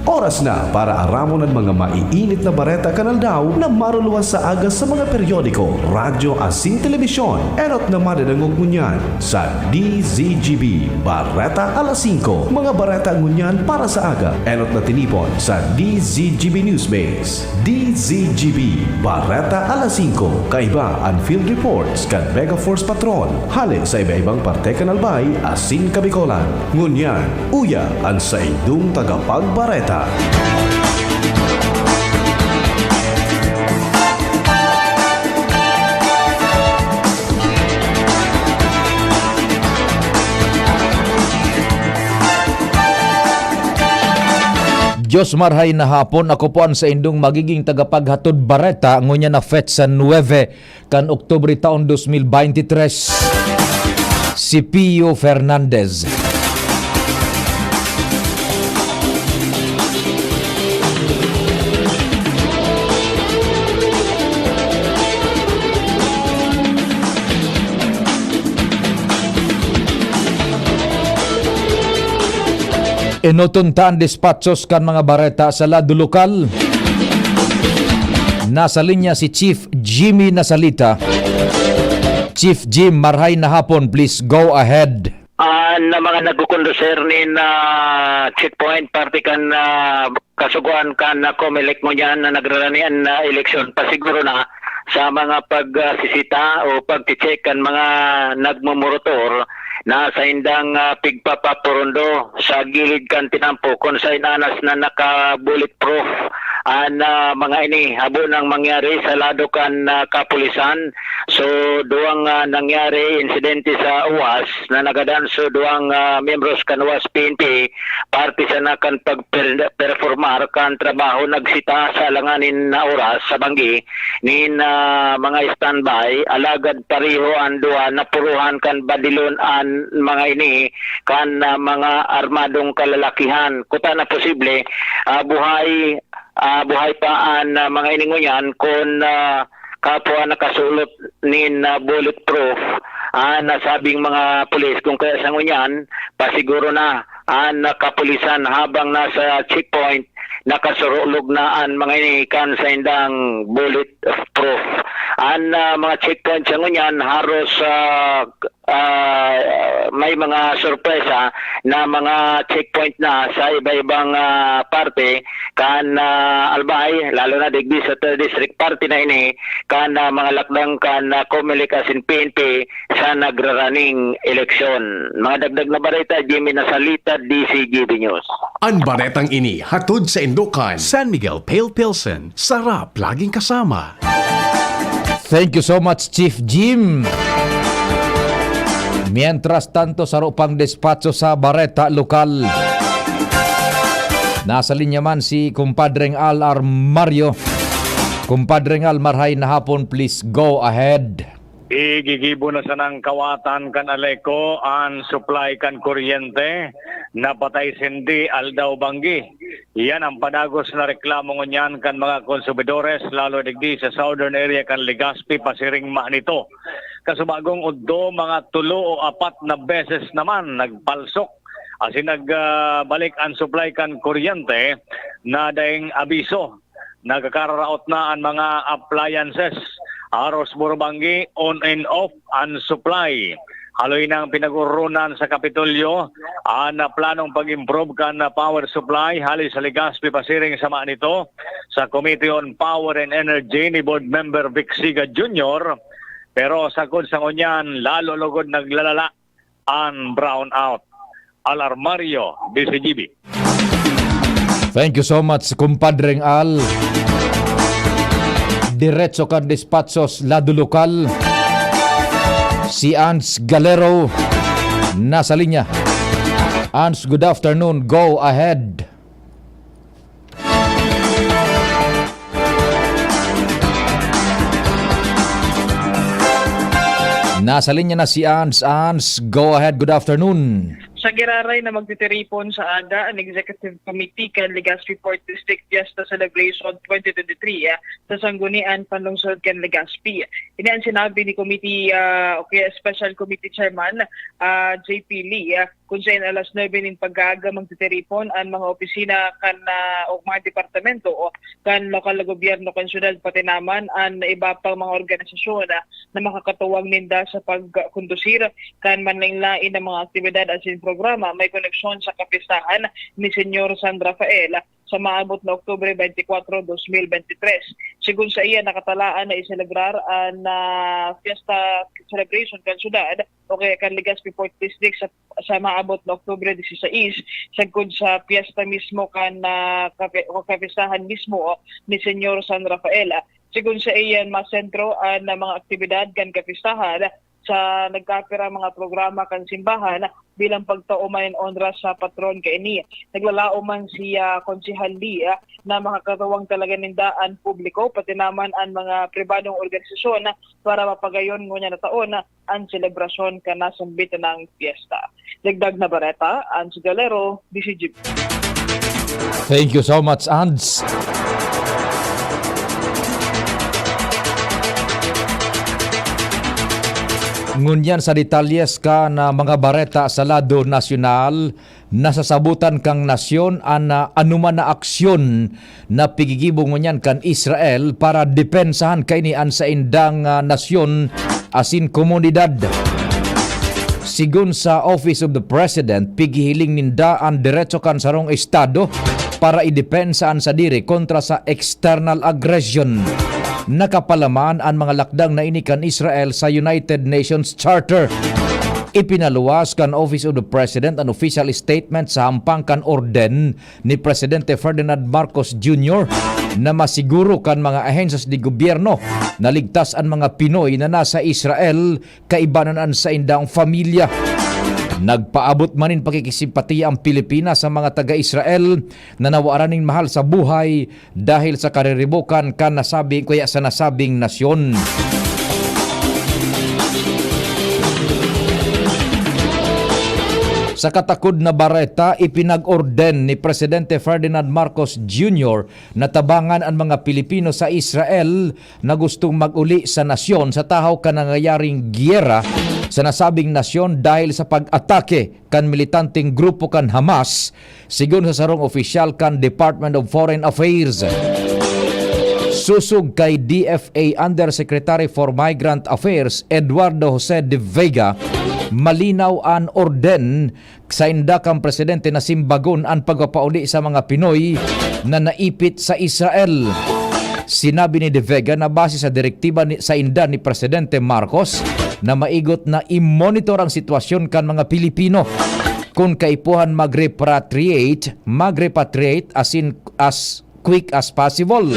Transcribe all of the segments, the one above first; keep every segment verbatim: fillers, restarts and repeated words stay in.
Oras na para aramon an mga maiinit na bareta kan aldaw na maruluwas sa aga sa mga periodiko, radyo asin telebisyon. Enot na madadangog ngunyan sa D Z G B Bareta alas singko. Mga bareta ngunyan para sa aga. Enot na tinipon sa D Z G B Newsbase. D Z G B Bareta alas singko. Kaiba an field reports kan Mega Force Patrol hale sa iba-ibang parte kan Albay asin Kabicolan. Ngunyan, uya an saindong tagapagbareta. Diyos marhay na hapon, ako po ang saindong magiging tagapaghatod bareta ngunyan na petsa nuebe kan Oktubre taon dos mil baynte tres, si Pio Fernandez. Enoton ta an despatchos kan mga bareta sa lado lokal. Nasa linya si Chief Jimmy Nasalita. Chief Jim, marhay na hapon, please go ahead. Ah, na mga nagkukonduser nin, ah, checkpoint, parte kan, ah, kasugoan kan, ah, Comelec ngunyan na nagraranian na eleksyon, pasiguro na sa mga pagsisita o pagche-check kan mga nagmumorotor na saindang, ah, pigpapapurundo sa gilid kan tinampo, kun saen anas na naka-bulletproof an, ah, mga ini. Habo nang mangyari sa lado kan, ah, kapulisan. So, duwang, ah, nangyari insidente sa OWAS na nagadan sa duwang, ah, miyembros kan OWAS P N P, parte sana kan pagper-, performar kan trabaho nagsita sa alanganin na oras sa banggi nin, ah, mga standby, alagad pareho an duwa napuruhan kan badilon an mga ini kan, ah, mga armadong kalalakihan. Kuta na posible, ah, buhay, ah, buhay pa an, ah, mga ini ngunyan kun, ah, kapwa nakasulot nin, ah, bulletproof an nasabing mga pulis. Kung kaya sa ngunyan, pasiguro na an kapulisan habang nasa checkpoint, nakasurulog na an mga ini kan saindang bulletproof. An, ah, mga checkpoint sa ngunyan, haros, ah, ah, may mga sorpresa na mga checkpoint na sa iba-ibang, ah, parte kan, ah, Albay, lalo na digdi sa third district, parte na ini kan, ah, mga lakdang kan, ah, Comelec asin P N P sa nagraraning eleksyon. Mga dagdag na bareta, Jimmy Nasalita, D Z G B News. An baretang ini hatod saindo kan San Miguel Pale Pilsen, sarap laging kasama. Thank you so much, Chief Jim. Mientras tanto, saro pang despacho sa bareta lokal. Nasa linya man si Kumpadreng Al Armario. Kumpadreng Al, marhay na hapon, please go ahead. Igigibo na sanang kawatan kan Aleco an supply kan kuryente, napatay sindi aldaw banggi. Iyan an padagos na reklamo ngunyan kan mga konsumidores, lalo digdi sa southern area kan Legazpi pasiring Manito. Kasubagong udto, mga tulo o apat na beses naman nagpalsok asin nag, ah, balik an supply kan kuryente na daing abiso. Nagkakararaot na an mga appliances. Aros burubanggi, on and off an supply. Haloy nang pinag-ororonan sa Kapitolyo an planong pag-improve kan power supply hali sa Legazpi pasiring sa Manito sa Committee on Power and Energy ni Board Member Vic Siga Junior. Pero sagkod sa ngunyan, lalo lugod naglalala an brownout. Al Armario, D Z G B. Thank you so much, Kumpadreng Al. Diretso kan despachos lado lokal. Si Ans Galero nasa linya. Ans, good afternoon. Go ahead. Nasa linya na si Ans. Ans, go ahead. Good afternoon. Sa giraray na magtitiripon sa aga an Executive Committee kan Legazpi Fourth District Fiesta Celebration twenty twenty-three, ah, sa Sangguniang Panlungsod kan Legazpi. Ini an sinabi ni Committee, ah, o kaya Special Committee Chairman, ah, J P Lee, ah, kun saen alas nuebe nin pag-aaga magtitiripon an mga opisina kan, ah, o mga departamento o kan lokal na gobyerno kan syudad, pati naman an iba pang mga organisasyon, ah, na makakatuwang ninda sa pagkondusir kan manlaen-laen na mga aktibidad asin programa may koneksyon sa kapistahan ni Señor San Rafael sa maabot na Oktubre twenty-four, dos mil bente tres. Sigon saiya, nakatalaan na iselebrar an, ah, fiesta celebration kan syudad o kaya kan Legazpi Port District sa, sa maabot na Oktubre dieciséis, sagkod sa piyesta mismo kan, ah, kape-, o kapistahan mismo ni Señor San Rafael. Sigon saiya, masentro an, ah, mga aktibidad kan kapistahan sa nagkapirang mga programa kan simbahan bilang pagtao man nin onra sa patron kaini. Naglalaom man si, ah, Konsehal Lee, ah, na makakatuwang talaga ninda an publiko, pati naman an mga pribadong organisasyon para mapagayon ngunyan na taon an selebrasyon kan nasambit na piyesta. Dagdag na bareta, Ans Galero, D C G B. Thank you so much, Ans. Ngunyan sa detalyes kan mga bareta sa lado nasyonal, nasasabotan kan nasyon an, ah, anoman na aksyon na pigigibo ngunyan kan Israel para depensahan kaini an saindang, ah, nasyon asin komunidad. Sigon sa Office of the President, pighihiling ninda an deretso kan sarong estado para idepensa an sadiri kontra sa external aggression. Nakapalaman an mga lakdang na ini kan Israel sa United Nations Charter. Ipinaluwas kan Office of the President an official statement sa hampang kan orden ni Presidente Ferdinand Marcos Junior na masiguro kan mga ahensya de gobyerno na ligtas an mga Pinoy na nasa Israel, kaibanan an saindang pamilya. Nagpaabot man nin pakikisimpatiya ang Pilipinas sa mga taga-Israel na nawaran nin mahal sa buhay dahil sa kariribokan kan nasabing, kaya sa nasabing nasyon. Sa katakod na bareta, ipinag-orden ni Presidente Ferdinand Marcos Junior na tabangan an mga Pilipino sa Israel na gustong mag-uli sa nasyon sa tahaw kan nangyayaring giyera sa nasabing nasyon dahil sa pag-atake kan militanteng grupo kan Hamas, sigon sa sarong opisyal kan Department of Foreign Affairs. Sosog kay D F A Undersecretary for Migrant Affairs, Eduardo Jose de Vega, malinaw an orden sainda kan presidente na simbagon an pagpapauli sa mga Pinoy na naipit sa Israel. Sinabi ni De Vega na base sa direktiba ni, sainda ni Presidente Marcos na maigot na i-monitor ang sitwasyon kan mga Pilipino. Kun kaipuhan mag-repatriate, mag-repatriate asin as quick as possible.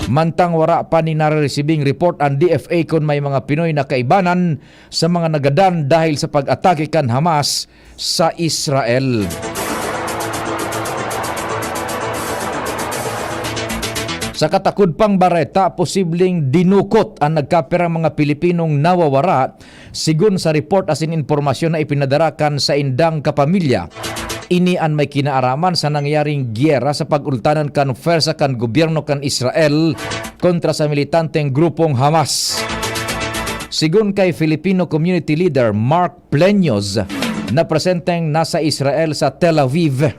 Mantang wara pa nin nareresibing report an D F A kun may mga Pinoy na kaibanan sa mga nagadan dahil sa pag-atake kan Hamas sa Israel. Sa katakod pang bareta, posibleng dinukot an nagkapirang mga Pilipinong nawawara, sigon sa report asin impormasyon na ipinadara kan saindang kapamilya. Ini an may kinaaraman sa nangyaring giyera sa pag-ultanan kan pwersa kan gobyerno kan Israel kontra sa militanteng grupong Hamas. Sigon kay Filipino community leader Mark Pleños, na presenteng nasa Israel sa Tel Aviv,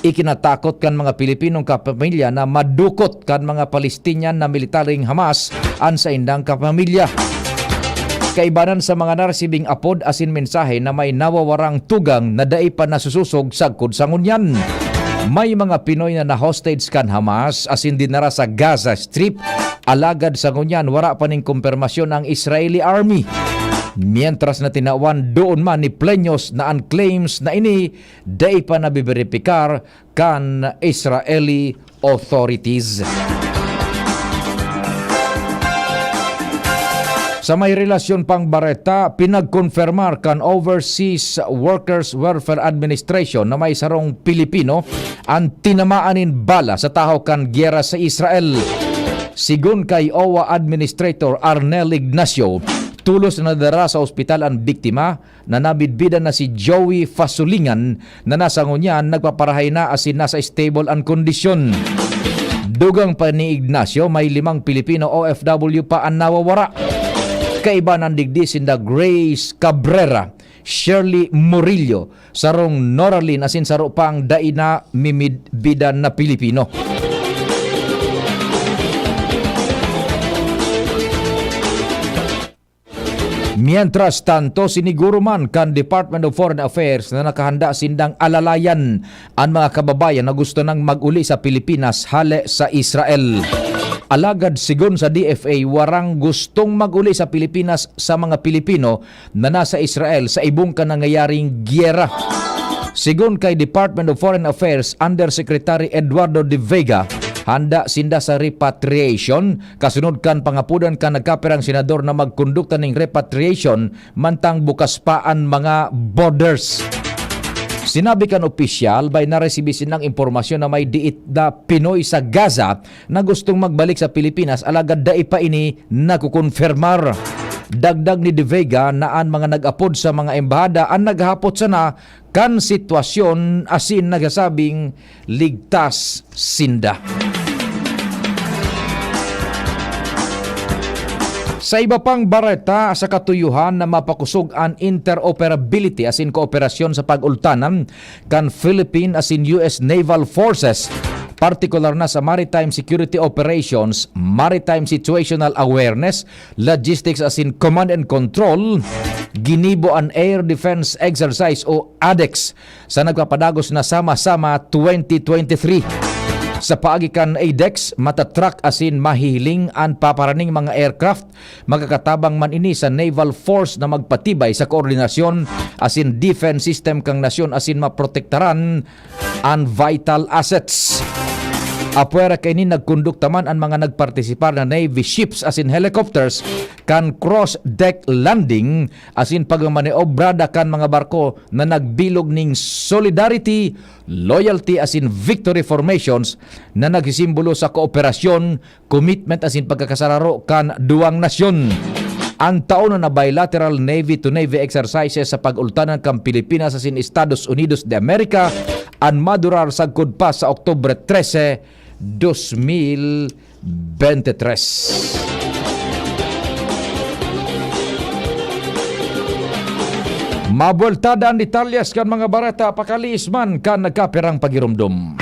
ikinatakot kan mga Pilipinong kapamilya na madukot kan mga Palestinian na militaryong Hamas an saindang kapamilya. Kaibanan sa mga naresibing apod asin mensahe na may nawawarang tugang na dai pa nasusosog sagkod sa ngunyan. May mga Pinoy na na-hostage kan Hamas asin dinara sa Gaza Strip, alagad sa ngunyan wara pa ning kompermasyon ang Israeli Army. Mientras na tinawan doon man ni Pleños na an claims na ini dai pa nabiberipikar kan Israeli authorities. Sa may relasyon pang bareta, pinagkonfirmar kan Overseas Workers Welfare Administration na may sarong Pilipino an tinamaan nin bala sa tahaw kan giyera sa Israel. Sigon kay O W A Administrator Arnel Ignacio, tolos na nadara sa ospital an biktima na nabidbidan na si Joey Fasulingan na nasa ngunyan nagpaparahay na asin nasa stable an kondisyon. Dugang pa ni Ignacio, may limang Pilipino O F W pa an nawawara. Kaibanan digdi sinda Grace Cabrera, Shirley Murillo, sarong Noralin asin saro pang dai na mimid-, bida na Pilipino. Mientras tanto, siniguro man kan Department of Foreign Affairs na nakahanda sindang alalayan an mga kababayan na gusto nang mag-uli sa Pilipinas hale sa Israel. Alagad, sigon sa D F A, warang gustong mag-uli sa Pilipinas sa mga Pilipino na nasa Israel sa ibong kan nangyayaring giyera. Sigon kay Department of Foreign Affairs Undersecretary Eduardo de Vega, handa sinda sa repatriation kasunod kan pangapodan kan nagkapirang senador na magkondukta ning repatriation mantang bukas pa an mga borders. Sinabi kan opisyal, may naresibi sinang impormasyon na may diit na Pinoy sa Gaza na gustong magbalik sa Pilipinas, alagad dai pa ini nakukonfirmar. Dagdag ni De Vega na an mga nag-apod sa mga embahada an naghahapot sana kan sitwasyon asin nagsasabing ligtas sinda. Sa iba pang bareta, sa katuyohan na mapakosog an interoperability asin kooperasyon sa pag-ultanan kan Philippine asin U S Naval Forces, partikular na sa maritime security operations, maritime situational awareness, logistics asin command and control, ginibo an Air Defense Exercise o ADEX sa nagpapadagos na Sama-sama twenty twenty-three. Sa paagi kan ADEX, matatrack asin mahihiling an paparaning mga aircraft. Magkakatabang man ini sa naval force na magpatibay sa koordinasyon asin defense system kan nasyon asin maprotektaran an vital assets. Apwera kaini, nagkondukta man an mga nagpartisipar na Navy ships asin helicopters kan cross-deck landing asin pagmamaneobrada kan mga barko na nagbilog ning solidarity, loyalty asin victory formations na nagsisimbolo sa kooperasyon, commitment asin pagkakasararo kan duwang nasyon. An taon na bilateral navy-to-navy exercises sa pag-ultanan kan Pilipinas asin Estados Unidos de America an madurar sagkod pa sa Oktubre trese, dos mil bente tres. Mabueltada an detalyes kan mga bareta pakaliis man kan nagkapirang pagiromdom.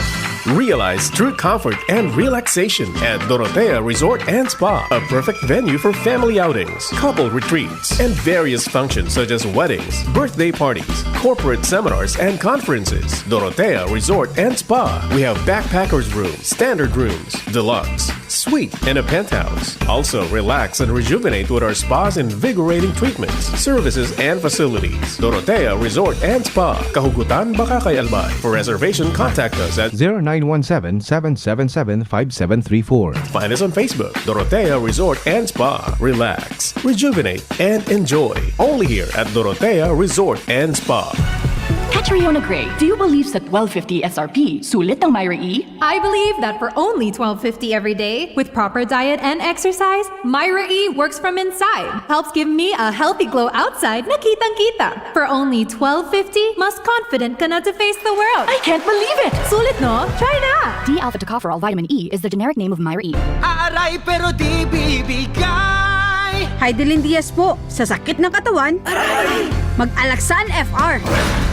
Realize true comfort and relaxation at Dorotea Resort and Spa, a perfect venue for family outings, couple retreats, and various functions such as weddings, birthday parties, corporate seminars, and conferences. Dorotea Resort and Spa. We have backpackers room, standard rooms, deluxe, suite, and a penthouse. Also, relax and rejuvenate with our spa's invigorating treatments, services, and facilities. Dorotea Resort and Spa, Kahugutan, Bacacay, Albay. For reservation, contact us at zero nine one seven, seven seven seven, five seven three four. Find us on Facebook, Dorotea Resort and Spa. Relax, rejuvenate, and enjoy. Only here at Dorotea Resort and Spa. Catriona Gray, do you believe sa twelve fifty S R P, sulit ang Myra E? I believe that for only twelve fifty every day, with proper diet and exercise, Myra E works from inside. Helps give me a healthy glow outside na kitang-kita. For only twelve fifty, mas confident ka na to face the world. I can't believe it! Sulit, no? Try na! D-alpha tocopherol vitamin E is the generic name of Myra E. Aaray, pero di bibigay. Hi, Dylan Diaz po. Sa sakit ng katawan, mag-Alaxan F R.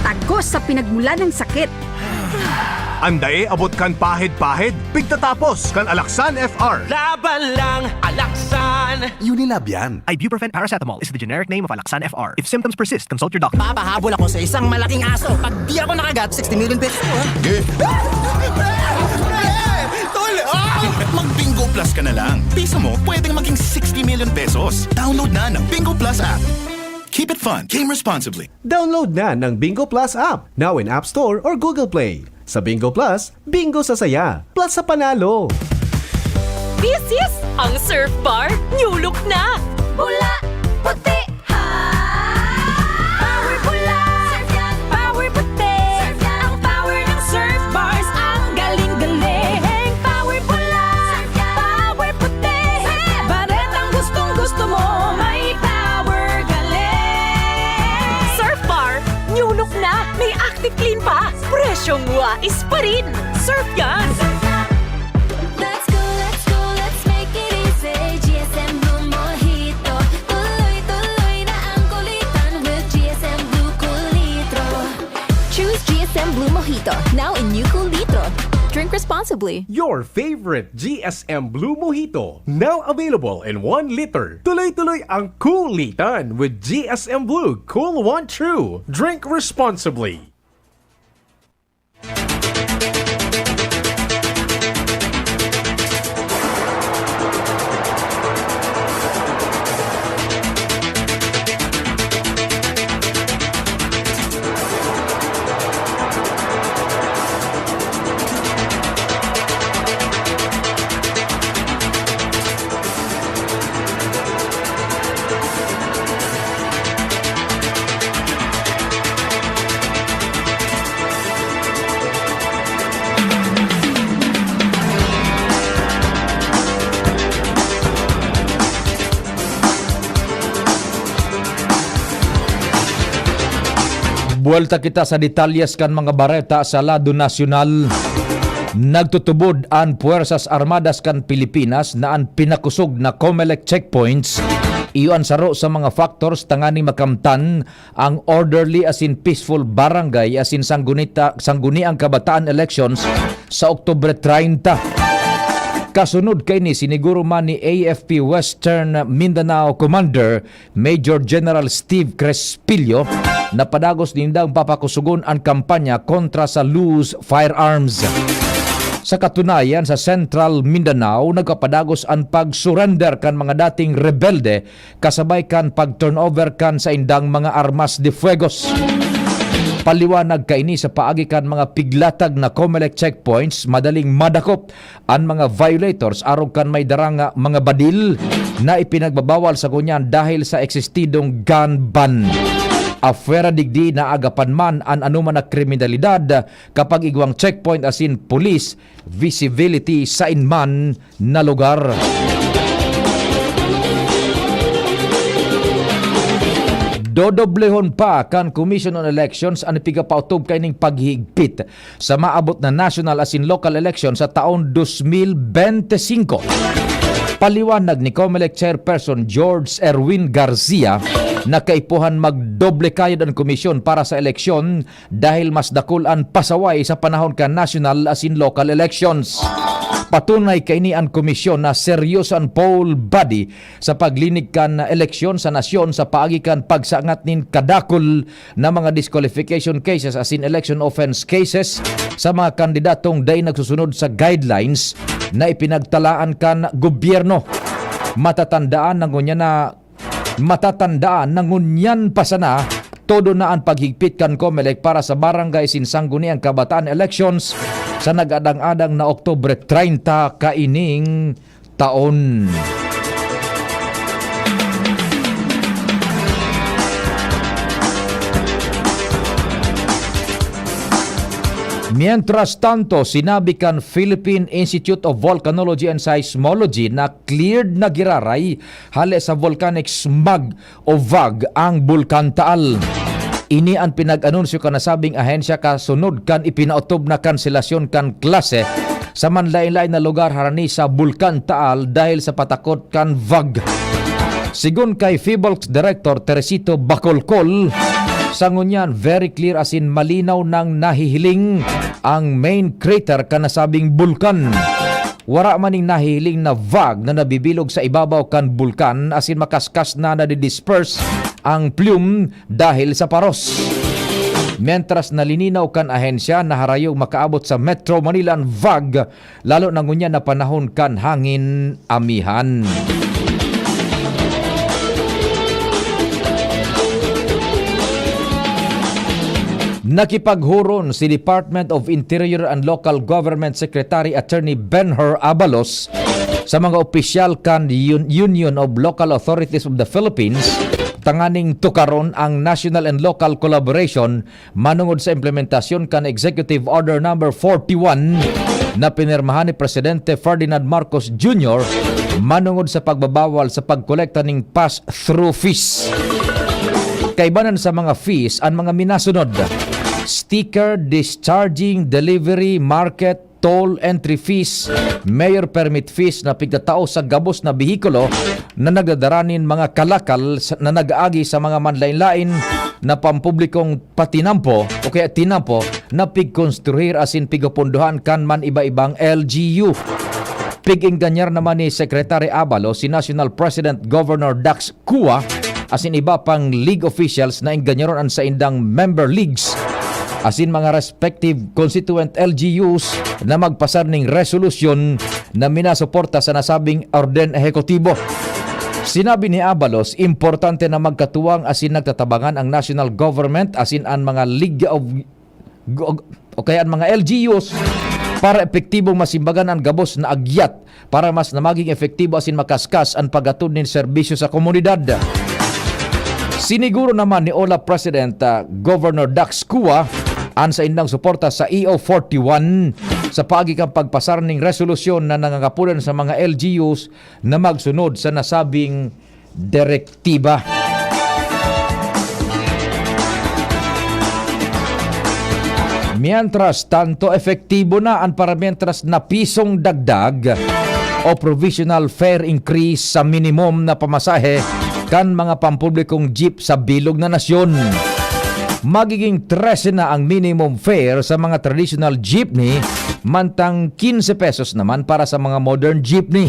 Tagos sa pinagmula ng sakit. An dai abot kan pahid-pahid, pigtatapos kan Alaxan F R. Laban lang, Alaxan! Unilab yan. Ibuprofen paracetamol is the generic name of Alaxan F R. If symptoms persist, consult your doctor. Papahabol ako sa isang malaking aso. Pag di ako nakagat, sixty million pesos ko, ha? Eh. Tol! Ah! Mag-Bingo Plus ka na lang. Piso mo, pwedeng maging sixty million pesos. Download na ng Bingo Plus app. Keep it fun. Game responsibly. Download na ng Bingo Plus app, now in App Store or Google Play. Sa Bingo Plus, bingo sa saya, plus sa panalo. This is ang Surf Bar, new look na! Pula, puti, ha! Power pula, surf yan! Power puti, surf yan! Ang power ng Surf Bars, ang galing-galing! Power pula, surf yan! Power puti, surf yan! Baretang gustong-gusto mo, may power galing! Surf Bar, new look na! May Active Clean pa! Presyong wais pa rin! Surf yan! Let's go, let's go, let's make it easy. G S M Blue Mojito. Tuloy-tuloy Mojito, now in new cool litro. Drink responsibly. Your favorite G S M Blue Mojito, now available in one liter. Tuloy-tuloy ang kulitan with G S M Blue Cool One True. Drink responsibly. Buwelta kita sa detalyes kan mga bareta sa lado nasyonal. Nagtutubod an Puwersas Armadas kan Pilipinas na an pinakosog na Comelec checkpoints iyo an saro sa mga factors tanganing makamtan ang orderly asin peaceful barangay asin sanggunita-, sangguniang kabataan elections sa Oktubre treinta. Kasunod kaini, siniguro man ni A F P Western Mindanao Commander Major General Steve Crespillo na padagos nindang papakusugon an kampanya kontra sa loose firearms. Sa katunayan, sa Central Mindanao, nagpapadagos an pag-surrender kan mga dating rebelde kasabay kan pag-turnover kan saindang mga armas de fuegos. Paliwanag kaini sa paagi kan mga piglatag na Comelec checkpoints, madaling madakop an mga violators arog kan may darang mga badil na ipinagbabawal sa ngunyan dahil sa eksistidong gun ban. Afuera digdi, naagapan man an anoman na kriminalidad kapag igwang checkpoint asin police visibility sain man na lugar. Dodoblehon pa kan Commission on Elections an pigapautob kaining paghihigpit sa maabot na national asin local election sa taon dos mil bente singko. Paliwanag ni Comelec Chairperson George Erwin Garcia na kaipuhan magdoble kayod an komisyon para sa eleksyon dahil mas dakul an pasaway sa panahon kan national asin local elections. Patunay kaini an komisyon na seryoso an poll body sa paglinig kan eleksyon sa nasyon sa paagi kan pagsangat nin kadakul na mga disqualification cases asin election offense cases sa mga kandidatong dai nagsusunod sa guidelines na ipinagtalaan kan gobyerno. Matatandaan na ngunyan na, matatandaan na ngunyan pa sana todo na an paghigpit kan Comelec para sa barangay asin sangguniang kabataan elections sa nag-adang-adang na Oktubre treinta kaining taon. Mientras tanto, sinabi kan Philippine Institute of Volcanology and Seismology na cleared na giraray hale sa volcanic smog o VAG ang Bulkan Taal. Ini an pinag-anunsyo kan nasabing ahensya kasunod kan ipinaotob na kanselasyon kan klase sa manlaen-laen na lugar harani sa Bulkan Taal dahil sa patakot kan VAG. Sigon kay PHIVOLCS Director Teresito Bacolcol, sa ngunyan, very clear asin malinaw nang nahihiling ang main crater kan nasabing bulkan. Wara man ning nahihiling na VAG na nabibilog sa ibabaw kan bulkan asin makaskas na nadidisperse ang plume dahil sa paros. Mientras, nalininaw kan ahensya na harayong makaabot sa Metro Manila an VAG, lalo na ngunyan na panahon kan hangin amihan. Nakipaghuron si Department of Interior and Local Government Secretary Attorney Benhur Abalos sa mga opisyal kan Un-, Union of Local Authorities of the Philippines tanganing tukaron ang national and local collaboration manongod sa implementasyon kan Executive Order Number forty-one na pinirmahan ni Presidente Ferdinand Marcos Junior manongod sa pagbabawal sa pagkolekta ning pass-through fees. Kaibanan sa mga fees, an mga minasunod: sticker, discharging, delivery, market, toll entry fees, mayor permit fees na pigtatao sa gabos na behikulo na nagdadara nin mga kalakal sa, na nag-aagi sa mga manlain-lain na pampublikong patinampo o kaya tinampo na pigkonstruhir asin pigapondohan kan man iba-ibang L G U. Pig-engganyar naman ni Secretary Abalos si National President Governor Dax Cua asin iba pang league officials na engganyaron an saindang member leagues asin mga respective constituent L G Us na magpasar ning resolusyon na minasuporta sa nasabing orden ehekutibo. Sinabi ni Abalos, importante na magkatuwang asin nagtatabangan ang national government asin an mga League of o kaya an mga L G Us para epektibong masimbagan an gabos na agyat para mas na maging epektibo asin makaskas an paghatod nin serbisyo sa komunidad. Siniguro naman ni Ola President, ah, Governor Dax Cua an saindang suporta sa E O forty-one sa paagi kan pagpasar ning resolusyon na nangangapulan sa mga L G Us na magsunod sa nasabing direktiba. Mientras tanto, epektibo na an paramientras na pisong dagdag o provisional fare increase sa minimum na pamasahe kan mga pampublikong jeep sa bilog na nasyon. Magiging trese na ang minimum fare sa mga traditional jeepney, mantang quince pesos naman para sa mga modern jeepney.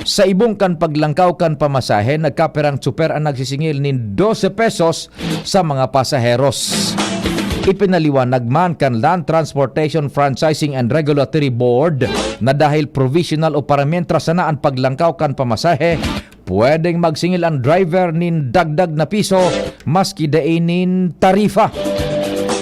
Sa ibong kan paglangkaw kan pamasahe, nagkapirang tsuper an nagsisingil nin dose pesos sa mga pasaheros. Ipinaliwanag man kan Land Transportation Franchising and Regulatory Board na dahil provisional o paramientras sana an paglangkaw kan pamasahe, pwedeng magsingil an driver nin dagdag na piso maski dai nin tarifa.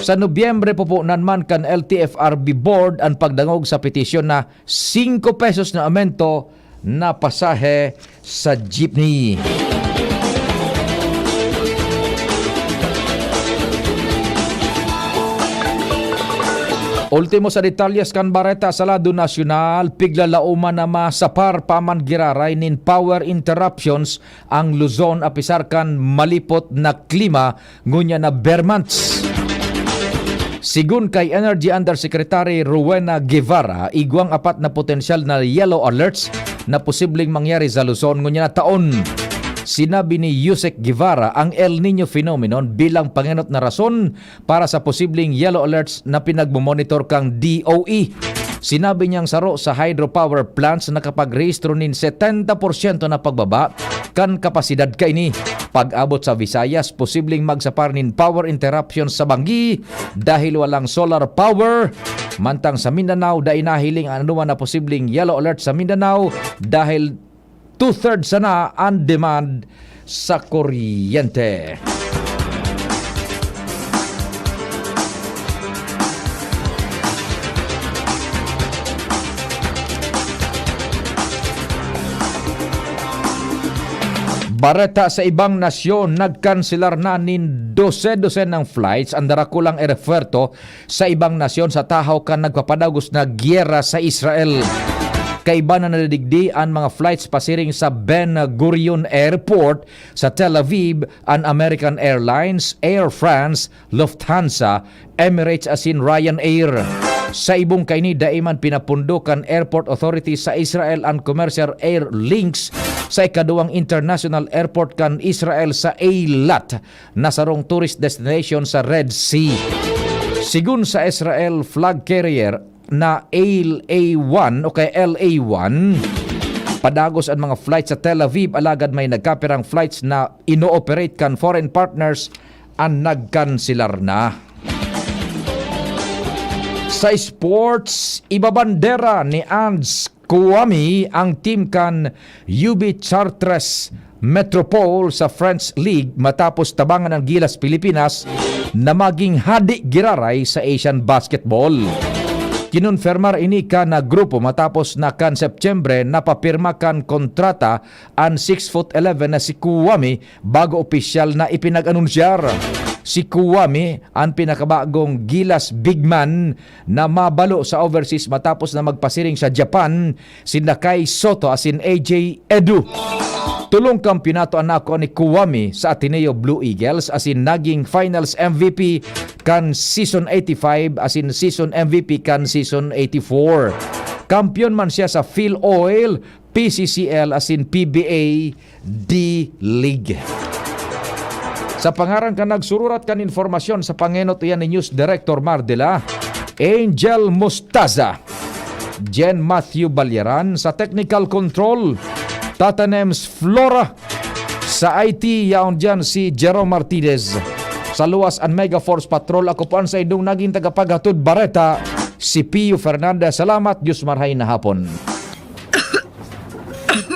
Sa Nobyembre, pupunan man kan L T F R B Board an pagdangog sa petisyon na singko pesos na aumento na pasahe sa jeepney. Ultimo sa detalyes kan bareta sa lado nasyonal, piglalaoman na masapar pa man giraray nin power interruptions ang Luzon, apisar kan malipot na klima ngunyan na bare months. Sigon kay Energy Undersecretary Rowena Guevara, igwang apat na potensyal na yellow alerts na posibleng mangyari sa Luzon ngunyan na taon. Sinabi ni Yusek Guevara ang El Niño phenomenon bilang pangenot na rason para sa posibleng yellow alerts na pinagmomonitor kang D O E. Sinabi niyang saro sa hydropower plants nakapagrehistro nin setenta porsyento na pagbaba kan kapasidad kaini. Pag-abot sa Visayas, posibleng magsapar nin power interruption sa banggi dahil walang solar power. Mantang sa Mindanao, dai nahiling an anuman na posibleng yellow alert sa Mindanao dahil two-thirds sana an demand sa kuryente. Bareta sa ibang nasyon, nagkanselar na nin dose-dosenang flights an darakulang eropuwerto sa ibang nasyon sa tahaw kan nagpapadagos na gyera sa Israel. Kaiba na nadigdi an mga flights pasiring sa Ben Gurion Airport sa Tel Aviv, an American Airlines, Air France, Lufthansa, Emirates asin Ryanair. Sa ibong kaini, dai man pinapundo kan airport authorities sa Israel an commercial air links sa ikaduwang international airport kan Israel sa Eilat, na sarong tourist destination sa Red Sea. Sigun sa Israel flag carrier na L A one o kay L A one, padagos an mga flight sa Tel Aviv, alagad may nagkapirang flights na ino-operate kan foreign partners an nagkanselar na. Sa sports, ibabandera ni Ange Kouame ang team kan U B Chartres Metropole sa French League matapos tabangan ang Gilas Pilipinas na maging hadi giraray sa Asian basketball. Kinonfirmar ini kan grupo matapos na kan Setyembre napapirma kan kontrata an six foot eleven na si Kouame bago opisyal na ipinag-anunsyar. Si Kouame an pinakabagong Gilas big man na mabalo sa overseas matapos na magpasiring sa Japan, si Nakai Soto asin A J Edu. Tulong kampiyonato an nakuha ni Kouame sa Ateneo Blue Eagles asin naging Finals M V P kan season eighty-five asin season M V P kan season eighty-four. Kampiyon man siya sa Phil Oil, P C C L asin P B A D-League. Sa pangaran kan nagsururat kan impormasyon sa pangenot, iyan ni News Director Mardela, Angel Mostaza, Jen Matthew Balyaran sa technical control, Tatanems Flora sa I T, yaon diyan si Jerome Martinez. Sa luwas an Mega Force Patrol, ako po an saindong naging tagapaghatod bareta, si Pio Fernandez. Salamat, Diyos marhay na hapon.